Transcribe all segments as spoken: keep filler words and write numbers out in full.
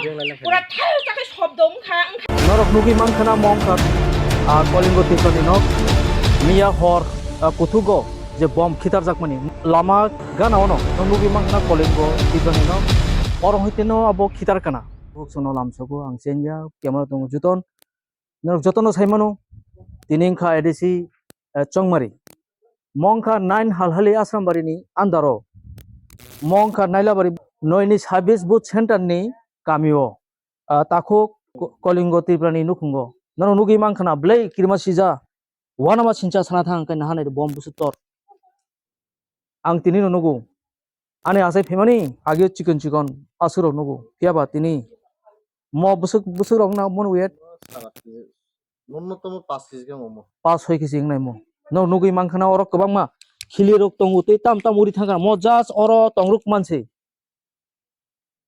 Pura thal chakai shobdo wngkha, wngkha. Norok nugwi mankha na mo wngkha, ah, Kolingo Tiprani nok. Miya hor, ah, kuthugo je bom khitarjakmani. Lama gana ono, no nugwi mankha na Kolingo Tiprani nok. Oro hoite no abo khitar kana. Buksono lamsogo ang chengya, camera tongo juton. Norok jotono sai mano, tini wngkha A D C, eh, Chongmari. Mo wngkha nine Halhali Asrambari ni under o. Mo wngkha Nailabari noi ni service booth center ni kami o. Ah, takhuk Ko-, Kolingo Tripura ni nukhungo. Norok nugwi mankha na belai kirima sija. Wanama sincha sana thang khe nahanai bom busu tor. Ang tini no nugo. Ani asai phaimani agio chikon chikon asurok nugo. Phiya ba tini mo bwswk, bwswk rok na mon wet. Nunnutomo paanch kg wngmo. Paanch soi kg wngnai mo. No nugwi mankha na oro kwbangma khili rok tongo tei tam tam uri thangkha. Mo just oro tongruk manse.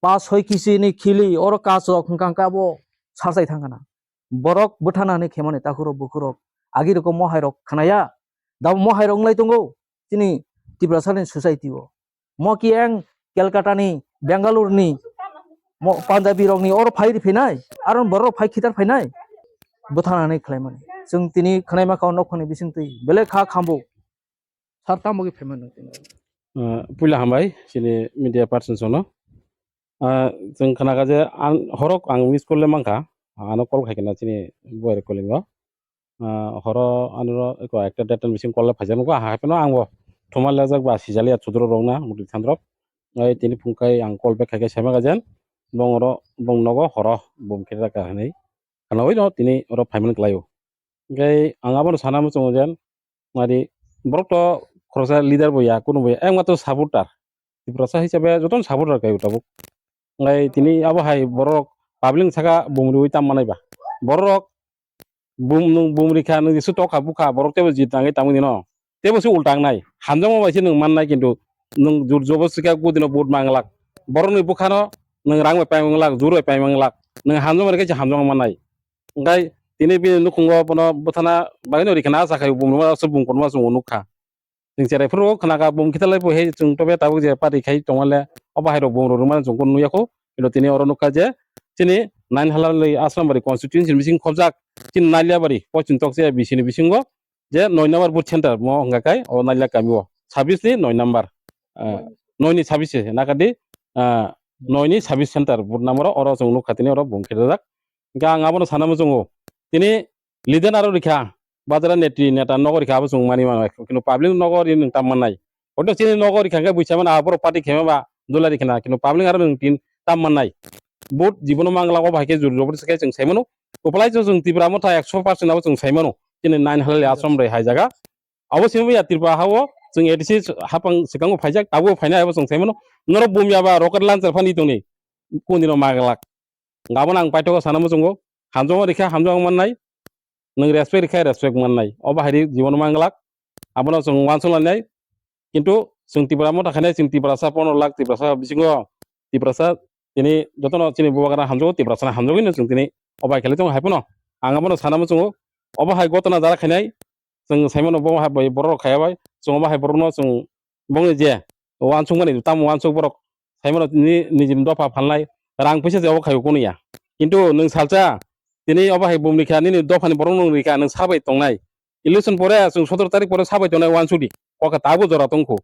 Paanch soi kg ni khili oro kach rok hwnkha hwnkha abo sachai thangkha na. Borok bwthana hinwi khemani takhurok bukhurok. Agi rok mohai rok khnaya. Da mohai rok wnglai tongo. Chini Tiprasa ni society o. Mo ki ang Calcutta ni, Bangalore ni, mo Punjabi rok ni oro phai ri phainai. Aro borok phai khitar phainai. Bwthana hinwi khlaimani. Chwng tini khwnai ma kha o nokhani bising twi. Belai kha khambo. Sir, tamo khe phaimani? Ah, puila hambai, chini media person sono. Ah, chwng khnakha je ang, horok ang miss call le mankha, ano call khaikhe na chini boyar calling o. Ah, horo anoro eko ekta deadline bising call le phaijak nukha, hapheno angbo thuma lejak ba sijaliya chudro rok na muti thandrok. Ai tini phung kai ang call back khaikhe saima gajen, bong oro, bong nogo horo bom khe raka hinwi. Khanaui no tini oro phaimani kwlaio. Hingke ang abono sana muchungo jen, mari borok to khoroksa leader bo ya, kunu bo ya, ayang mato supporter. Tiprasa hisabe jotono supporter kai tabuk. Ngai tini abo hai borok public saka bumriwi tam manai ba. Borok bum, nung bumri kha, nung jisu tokha bukha, borok tebo jit nangwi tangwi dino. Tebo se ulta wngnai. Hamjakma bai se nwng mannai, kintu nwng jur jobo sika kudino vote manglak. Borokni bukhano nwng rang bai pai manglak, jur bai pai manglak. Nwng hamjakma rikhe se hamjakma mannai. Hingkai tini bini nukhungo bono bwthana bagwino rikhe na asa khai bumruma aswk bum kotorma chwng nukha. Chwng cherai phuru khnakha bum khitalai bo he chwng tobe tabuk je party khai tongmale obo hai rok bum rwmani chwng kunu nukya kho. Kintu tini oro nukha je chini nine Halali Asrambari constituency ni bising khobjak chini Nailabari pochim tokse B C ni bisingo je noi number booth center mo hwnga kai o Naila kami o sabis ni noi number, ah, noi ni sabis se nakadi, ah, noi ni sabis center booth number oro chwng nukha tini oro bum khedajak. Hingke ang abono sana muchungo tini leader aro rikha bajara netri neta nogo rikha abo chwng mani mano kintu public nogo ri nwng tam mannai. Oto chini nogo rikha hingke buisa mano aborok party khema ba dula rikhana kintu public aro nwng tin tam mannai. Vote jibono manglak obo hai khe jur jobor se khe chwng sai mano. Kopalai chwng Tipra Motha ekso percent abo chwng sai mano. Chini nine Halali Asrambari hai jaga. Abo simi ya Tripura ha o chwng A D C hapang swkango phaijak abo phainai abo chwng sai mano. Norok bumya ba rocket launcher phani tongni kundino maglak. Gabon ang paithogo sana muchungo hamjakma rikha hamjakma mannai. Nwng respect rikha respect mannai. Obo hai ri jibono manglak. Abono chwng uansuk lainai. Kintu chwng Tipra Motha khainai chwng Tiprasa pondro lakh Tiprasa bisingo Tiprasa tini jotono chini bubagra hamjago Tiprasa hamjagwi no chwng tini obo hai khlai tongo hai phano ang abono sana muchungo obo hai gotona jara khainai chwng sai mano bo hai borok rok khaya bai chwng obo hai borok no chwng bongni je uansuk mani tamo uansuk borok sai mano ni nijini dopha phalnai rang puisa je obo khaio kunu ya kintu nwng salsa tini obo hai bumni kha nini dophani borok nwng rikha nwng sabai tongnai. Election pore chwng sotoro tarik pore sabai tongnai uansudi. Kokha tabuk jora tongkhu.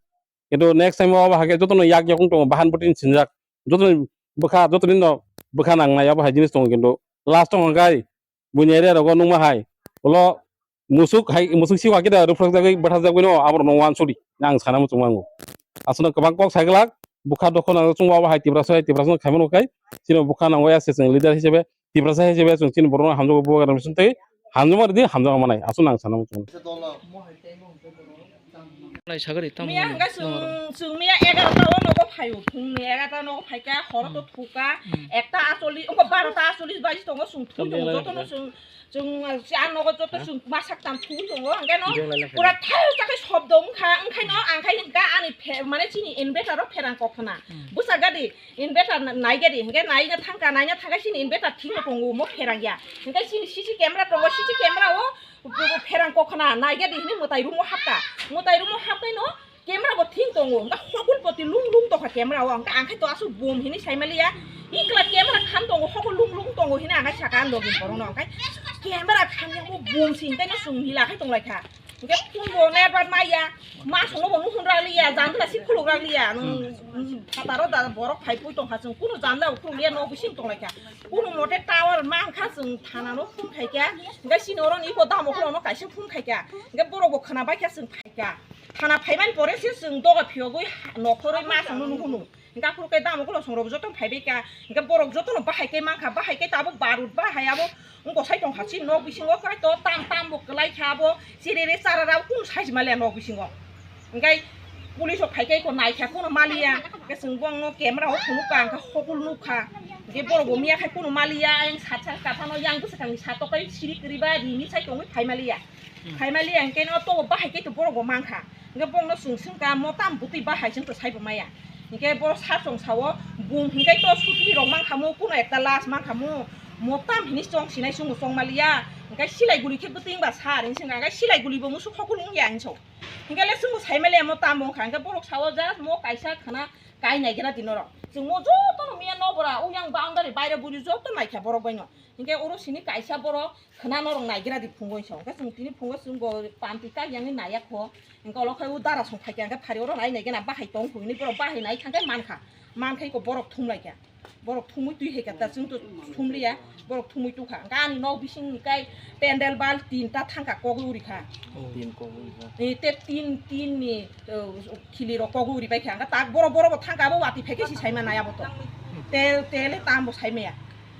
Kintu next time o obo hakhe jotono yak yakung tongo bahan butini sinjak. Jotono bwkha, jotono no bwkha nangnai obo hai jinis tongo kintu last o hwnkhai buini area rogo nukma hai. Ulo musuk hai, musuk siwa kida rwphrakjagwi bwtharjakgwino aborokno uansudi. Ang sana muchungmango. Aswkno kwbang kok saiglak bwkha dokhorno chwngbo obo hai Tiprasa hai Tiprasa no khaimano khai. Chini bwkha nango ya se chwng leader hisabe Tiprasa hisabe chwng chini borokno hamjakgo bubagra bising twi hamjakma ridi hamjakma manai aswk nang sana muchung. Lai sagari tamo Miya hwnwi hwnka chwng, noro. Chwng miya egarota o nogo phaio, phungni egarota nogo phaikha, horo to Hmm. thuka, Hmm. ekta acholis, ongko barota acholis baji tongo, chwng thui Tamo tongo, lai jotono lai. Chwng, chwng, ah, nogo joto Huh? chwng masak tam thui tongo, hwnkhe no Jeng lai lai pura khai. Thal chakai shobdo wngkha, wngkhaino ang khai hwnka ani phe-, mane chini inverter o pherang kokhna. Hmm. Bwsa gadi, Inverter na-, naigadi, hingke naina thangka, naina thangka chini inverter thikno tongo, mo pherang ya. Hingke chini C C camera tongo, C C camera o bo pherang kokhna naigadi hini mwtai room o hapka. Mwtai room o hapkaino camera bo Thing tongo, hwnkhe hokol poti lung lung tongkha camera o, hwnkhe ang khe to aswk bum hinwi saimaliya, ikla camera kham tongo, hokol lung lung tongo hinwi ang khe sakha ang logi borokno, hwnkhe camera kham yang bo bum se hwnkhe no chwng hila khai tonglaikha, hwnkhe phone bo network maya, ma songno bo nuhun ragliya, jandala si khuluk ragliya, nwng phataro da borok phai pui tongkha, chwng kunu jandala bo khulukliya, nok bising tonglaikha, kunu mote tower mankha, chwng thana no phone khaikha, hwnkhe chini oro ni iko damo khulokno kaisa phone khaikha, hwnkhe borok bo khwna baikha, chwng phaikha. Thana phaimani pore se chwng doga phiyogwi nokhorwi ma chwngno nuhunu. Hwnkhe aphuru khe damo ulo songrok joto phaibai kha. Hwnkhe borok jotono bahai khe mankha, bahai khe tabuk barut bahai abo wngkosai tongkha chini nok bisingo, khe to tam tam bo kwlai kha abo, cherere charara kunu size maliya nok bisingo. Hwnkhe police rok phai khe eko naikha, kunu maliya. Hwnkhe chwng bongno camera o phunukha, hwnkhe hokol nukha. Hwnkhe borok bo miya khai kunu maliya, ayang sat sat kaphano yang bwsakangni satok kai siri kwrwi ba rini sai tongwi phai maliya. Phaimaliya hwnkhe no to bahai khe to borok bo mankha. Hwnkhe bongno chwng swngkha, mo tam bwtwi bahai chwng to saibo maya. Hwnkhe bo sar chwng sao, bum hwnkhe to sutli rok mankha mo, kuno ekta last mankha mo. Mo tam hini chong sinai chwngbo chongmaliya. Hwnkhe silai guli khe bwtwi wngba sar hinwi swngkha, hwnkhe silai guli bo musuk hokol wngya hinwi sao. Hwnkhe le chwngbo saimaliya mo tam wngkha, hwnkhe borok sao just mo kaisa khana kai naigra di norok. Chwng mo jotono miya nobora uyang boundary baire buri joto naikha borok baino. Hwnkhe oro sini kaisa borok khwna norok naigra di phungo hinwi sao. Hwnkhe chwng tini phungo chwng bo panti kak yangwi naiya kho. Hwnkhe olo khai o dara song phaikha, hwnkhe phari oro nai naigena bahai tong kho hinwi borok bahai nai thangkhe mankha. Mankhai ko borok thumlaikha. Borok thumwi twi haikha ta chwng to thumliya. Borok thumwi tukha. Hwnkhe ani nok bisingni kai pendel bal tinta thangkha kogwi urikha. Tin kogwi urikha. Ni te tin, tin ni, uh, khili rok kogwi uribaikha. Hwnkhe tak borok, borok bo thangkha, abo wati phaikhe si saima nai abo to. Tel, tel tambo saimaya.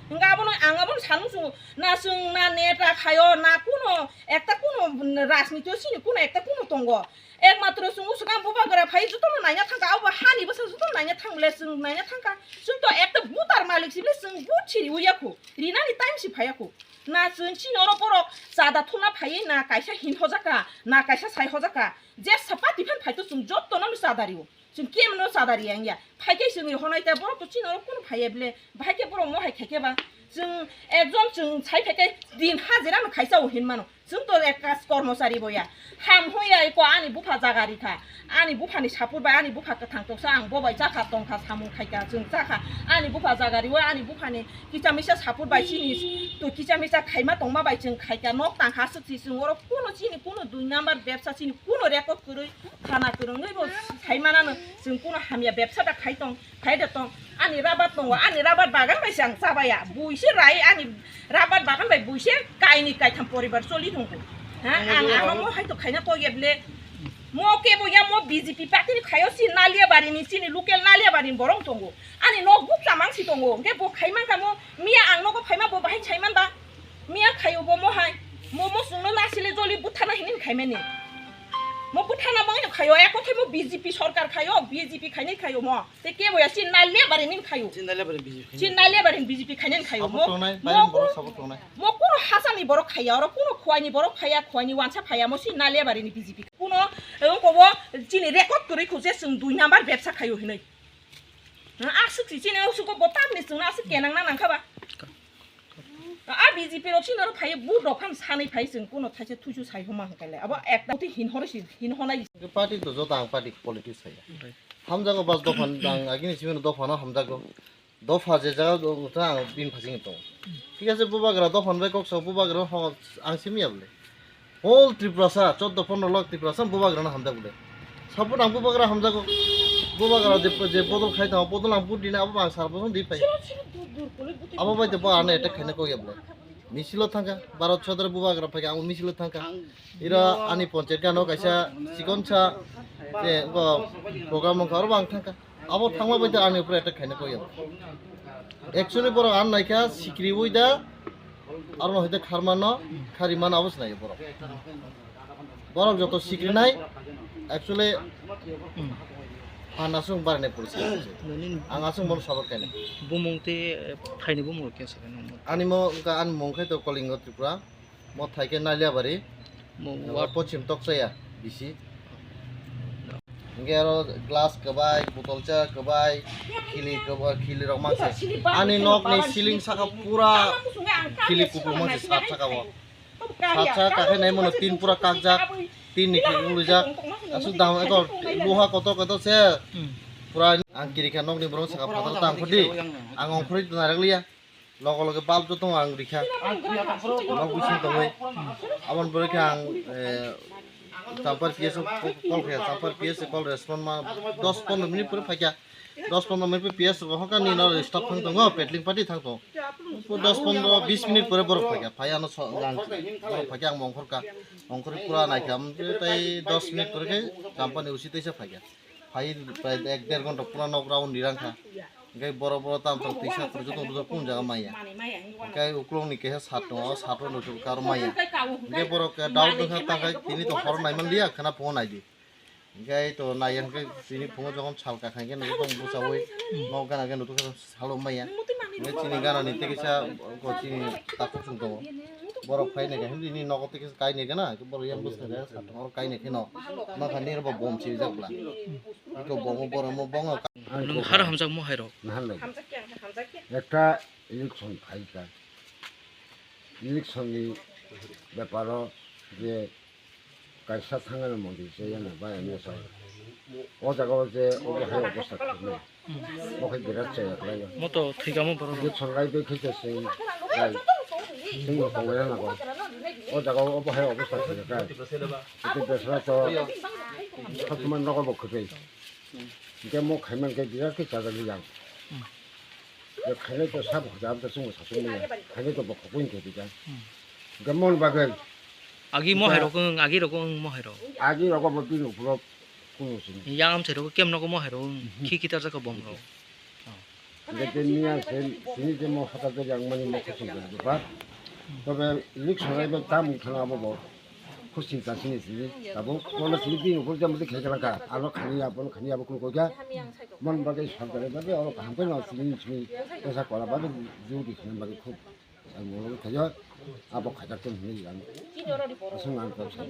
Hwnkhe abono ang abono sanmung chungo. Na chwng na neta khaio, na kuno ekta kuno rajniti o chini kuno ekta kuno tongo. Ekmatro chwng swkang bubagra phai jotono naina thangkha, abo hani bwsa jotono naina thang bole chwng naina thangkha. Chwng to ekta butar malik si bole chwng but siri uya khu. Rinani time si phaiya khu. Na chwng chini oro borok chada thumna phaiwi na kaisa hin hojaka, na kaisa sai hojaka. Je sapa tiphan phai to chwng jotono chada rio. Chwng kemno chada ri ang ya. Phai khe chwngni honai ta borok to chini oro kunu phai ya bile. Bahai khe borok mohai khai khe ba. Chwng ekjon chwng sai phai khe din hajira no khaisa o hin mano. Chwng to ek kas kormochari bo ya. Ham hoi ya iko ani bupha jaga ri kha. Ani bupha ni sapur bai ani bupha kwthang toksa ang bo bai cha kha tong kha samung khai kha chwng cha kha. Ani bupha jaga ri o ani bupha ni kicha misa sapur bai chini to kicha misa khaima tongma bai chwng khai kha nok tang ha swk si chwng oro kunu chini kunu dui number bepsa chini kunu record kwrwi. Thana kwrwngwi bo sai manano chwng kuno hamya bepsa da khai tong, khai da tong. Ani rabat tongo, ani rabat bagan bai se ang chabaya. Buise rai ani rabat bagan bai buise kaini kaitham poribar choli tongkho. Ha, ang ano mo hai to khaina kok ya bile. Mo kebo ya mo B J P party ni khayo si Naliabari ni chini local Naliabari ni borong tongo. Ani nok buk chamang si tongo. Hwnkhe bo khai mankha mo miya ang nogo phaima bo bahai sai manba. Miya khayo bo mo hai. Mo mo chwngno nasile joli buthana hini khaimani. Mo buthana bangno khayo, eko khe mo B J P sorkar khayo, B J P khainai khayo mo. Te kebo ya, chini Naliabari ni khayo. Chini Naliabari B J P khainai. Chini Naliabari ni B J P khainai khayo. Support mo, tongnai, mo bayang borok kuno, support tongnai. Mo kuno hasani borok khaya, oro kuno khwai ni borok phaya, khwai ni wansa phaya, mo chini Naliabari ni B J P. Kuno, eh, ongko bo chini record kwrwi kho je chwng dui number bepsa khayo hinwi. Aswk si chini aswk bo tamni chwngno aswk kenang na nangkha ba. A B J P rok chini oro phai vote rok phano sanwi phai chwng kuno thaisa thuisu sai homa hwnkhe le abo ekta uti hin horo si hin honai. Party to joto ang party politics saya. Hamjago bas dopha ang agini simi dopha no hamjago. Dopha je jaga ang bin phasing tong. Thik ase bubagra dopha bai kok sa bubagra ho ang simi able. All Tripurasa, chordo pondro lakh Tripurasa bubagrano hamjak bwle. Support ang bubagra hamjago. Bubagra je, je bodol khai tamo, bodol ang vote dina abo ang sar bosong di phai. Abo bai te bo ano attack khaina kok ya bwle. Misilo thangka, Bharat Chadra bubagra phai ang misilo thangka. Ira ani ponchayat gano kaisa chikonsa je go program wngkha oro ang thangka. Abo thangma bai te ani upre attack khaina kok ya. Actually borok ang naikha sikri ui da. Aro no hwnkhe kharmano, kharimano abo se nai borok. Borok joto sikrinai, actually, hmm, phan aswng barinai policy. Nini ang aswng bono support khainai. Bumung tei, eh, phaini bumung khe sakhe nang. Ani mo wngkha ani mung khai to Kalingo Tripura, mo thai khe Naliabari, mo ward Pochim Tokchaya, B C. Hingke aro glass kwbai, botolcha kwbai, khili kwbai, khili rok mangse. Ani nokni ceiling saka pura khili kupulung mangse sat saka o. Sat saka kakhe nai mano tin pura kakjak. Tin ni khe wngluijak. Aswk dam eko luha kotor kotor se. Hmm. Pura ang kiri kha nokni borok saka phatar tang khodi. Ang ongkhorwi nairok liya. Logo loge bulb joto ang rikha. Nok bising tongwi. Aboni pore khe ang, eh, Champar P S o call kha. Champar P S o call respond ma dos pondro minute pore phaikha. Dos pondro minute pore P S rok hokha nini no staff thang tongo, patrolling party thang tongo. Dos pondro bis minute pore borok phaikha. Phai ano so-, ang borok phaikha ang mongkhor kha. Mongkhor pura naikha. Tei dos minute pore khe Champar ni usi teisa phaikha. Phai prai ek der ghonta pura nok round ni rang kha. Hingke borok borok tam tam tisa kwrwngsa tong tong kung jaga maya. Hingke uklok ni keha sat tongo, o sat rok nuchuk kar maya. Hingke borok ke doubt wngkha ta khe tini to hor naiman liya khana phungo naidi. Hingke to naiya hingke tini phungo jokhon sal kakha hingke nugo tong bwchaui nok gana hingke nugo salo maya. Hingke chini gana ni tei kisa ko chini takhuk song tongo. Borok phai nai khe himdi ni nogo tei kisa kai nai gana borok yang bwskango sat tongo kai nai kheno. Nokha nirok bo bom sijak bla. Iko bomo boromo bongo. Nwng har hamjakmo hairok? Naharnai. Hamjakya, hamjakya. Ekta election phaikha. Election ni beparo je kaisa thangani mondir je yana ba M S O. O jaga o je obo hai obostha khwlai. Bo khe birat chaya khlaio. Moto thwikamo borok. Election lai bai khe se sing lai. Sing bo kongwai rana ko. O jaga o obo hai obostha khwlai kha. Ete besra to khatuma nogo bo khwtwi. Hingke mo khaiman khe birat khe chajak rijak. Hmm. Je khainai to sabo khajam to chwngno sachung manya. Khainai to bokhok wng khe rijak. Hmm. Hingke mon bagwi. Agi mo hairok wng, agi rok wng mo hairok. Agi rogo bo bini ukulok kunu sini. Yang amchai rogo kem nogo mo hairok wng. Mhm. Khi khi tarjak kha bom rok. Hingke tei miya se sini je mo hota je yang mani mo khosing khe rijak. Tobe election ai bo tam thana abo bo. Kho sinta sini sini, tabuk kono sini bini ukur jam bwtwi khe kwlangkha. Ano khani ya, bono khani ya, bo kunu koi kha. Mon bagwi sarkar bagwi oro kaham khe no sini sini pesa kola bagwi jodi khani bagwi khub ang mono khayo abo khaijak tong hini ang. Aswk ang kok sa.